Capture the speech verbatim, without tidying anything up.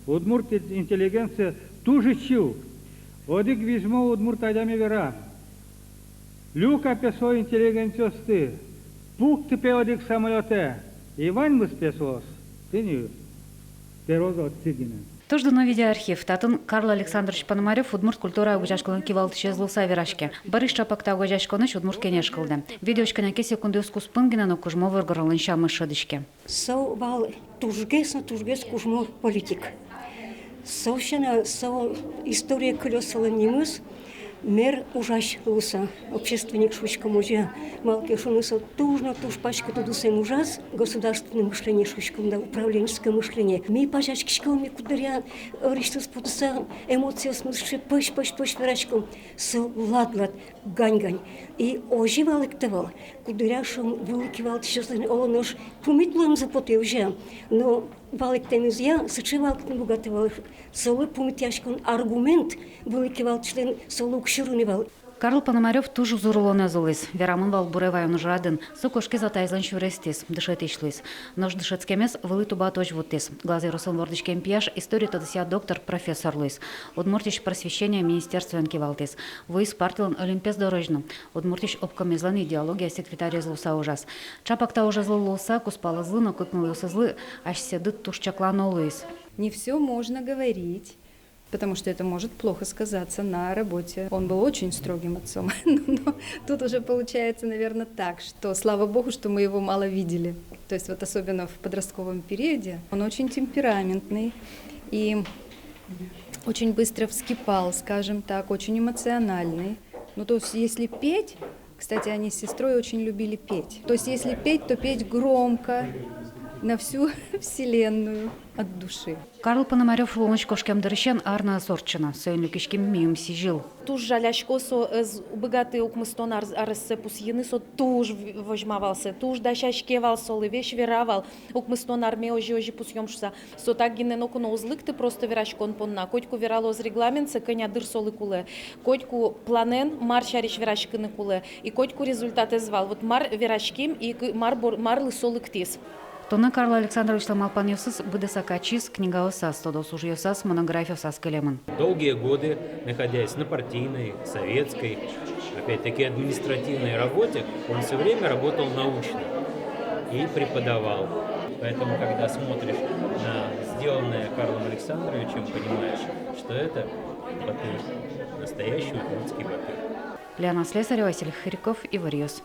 Удмурт интеллигенция туж ичи. Одӥг визьмо удмурт адями вера: люка, пе, со интеллигенциосты, пукты, пе, одӥг самолётэ, и ваньмыз, пе, соос тӥни перозы отчы гинэ. Туж дуно видеоархив. Татын Карл Александрович Пономарёв удмурт культурая огазеяськонлэн кивалтӥсез луыса вераське. Бӧрысь ӵапак та огазеяськонысь Удмурт Кенеш кылдэ. Видеоысь кӧня ке секундъёс куспын гинэ но кужмо воргоронлэн сямыз шӧдӥське. Со вал тужгес но тужгес кужмо политик. Со сяна, со историе кылёз солэн нимыз мер ужась луыса, общественник шуиськом озьы. Малы ке шуоно, со туж но туж паськыт удысэн ужаз, государственное мышление шуиськом, да, управленческое мышление. Ми пазяськиськом, ми куддыръя ӧрысьтыз потыса, эмоциосмес сыӵе пӧсь-пӧсь-пӧсь вераськом. Со лад-лад, гань-гань. И озьы валэктэ вал, куддыръя, шуом, вылӥ кивалтӥсьёслэн, оло, нош пумит луэмзы потэ, озьы-а? Но валэктэмезъя сыӵе валэктыны быгатэ вал, солы пумитъяськон аргумент вылӥ кивалтӥсьлэн солы уг сюрыны вал. Карл Пономарёв туж узыр улонэз улӥз. Верамын вал, буре ваён ужрадын. Со кошкиз атаезлэн сюрестӥз, дышетӥсь луиз. Нош дышетскемез вылӥ тубатозь вуттӥз. Глаз ёросын вордӥськем пияш история тодосъя доктор, профессор луиз. Удмуртиысь просвещения министерствоен кивалтӥз. Вуиз партилэн олимпез дорозь но. Удмуртиысь обкомезлэн идеология секретарез луыса ужаз. Ӵапак та ужезлы луыса, кузпалызлы но кыкнылъёсызлы асьсэды туж чаклано луиз. Не всё можно говорить, потому что это может плохо сказаться на работе. Он был очень строгим отцом. Но, но тут уже получается, наверное, так, что слава богу, что мы его мало видели. То есть вот особенно в подростковом периоде он очень темпераментный и очень быстро вскипал, скажем так, очень эмоциональный. Ну, то есть, если петь, кстати, они с сестрой очень любили петь. То есть, если петь, то петь громко, на всю вселенную, от души. Карл Пономарёв улонысь кошкем дырысен ар но ӧз ортчы на, соин люкиськем миым сӥзьыл. Туж жалясько, со ӧз быгаты укмыстон ар-, арессэ пусйыны, со туж в-, возьма вал сое, туж дасяське вал солы, весь вера вал, укмыстон арме озьы-озьы пусйом шуса. Со так гинэ ноку но уз лыкты просто вераськон понна. Котьку вералоз регламентсэ, кӧня дыр солы кулэ. Котьку планэн мар сярысь вераськыны кулэ. И котьку результатэз вал. Вот мар вераським и к-, мар бор-, марлы со лыктӥз. Туннэ Карл Александровичлэн малпанъёсыз быдэсак ачиз книгаосаз, тодос ужъёсаз, монографиосаз кылемын. Долгие годы, находясь на партийной, советской, опять-таки, административной работе, он всё время работал научно и преподавал. Поэтому, когда смотришь на сделанное Карлом Александровичем, понимаешь, что это батыр, настоящий удмуртский батыр. Лена Слесарева, Василий Хряков, «Иворъёс».